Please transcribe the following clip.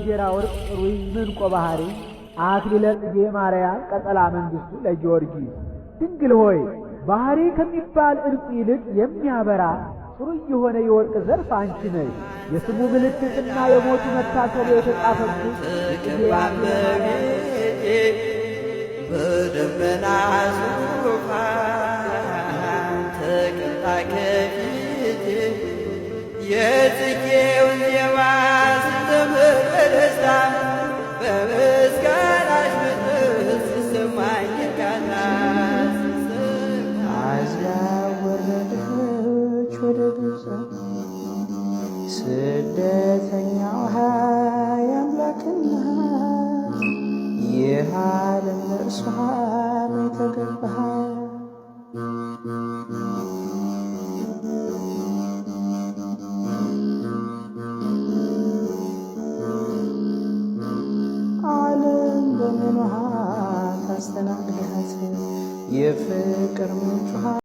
ገጀራ ወርቅ ጽሩይ ምንቆ ባህሪ አክሊለ ጽጌ ማርያም ቀጸላ መንግሥቱ ለጊዮርጊስ። ድንግል ሆይ ባህሪ ከሚባል ዕንቁ ይልቅ የሚያበራ ጽሩይ የሆነ የወርቅ ዘርፍ አንቺ ነሽ። የስሙ ምልክትና የሞቱ መታሰቢያ የተጻፈብሽ በደመና ዙፋን ተቀምጣ ከፊቴ የጽጌውን ዜማ ስዘምር በደስታ በምስጋናሽ ምጥር ሲሰማኝ እርካታ። አዝላ ወረደች ወደ ግብፅ ስደተኛው የአምላክና ይህ ዓለም ለእርሷ የተገባ። ዓለም በምንሃ ታስተናግዳት የፍቅር ምንጭ።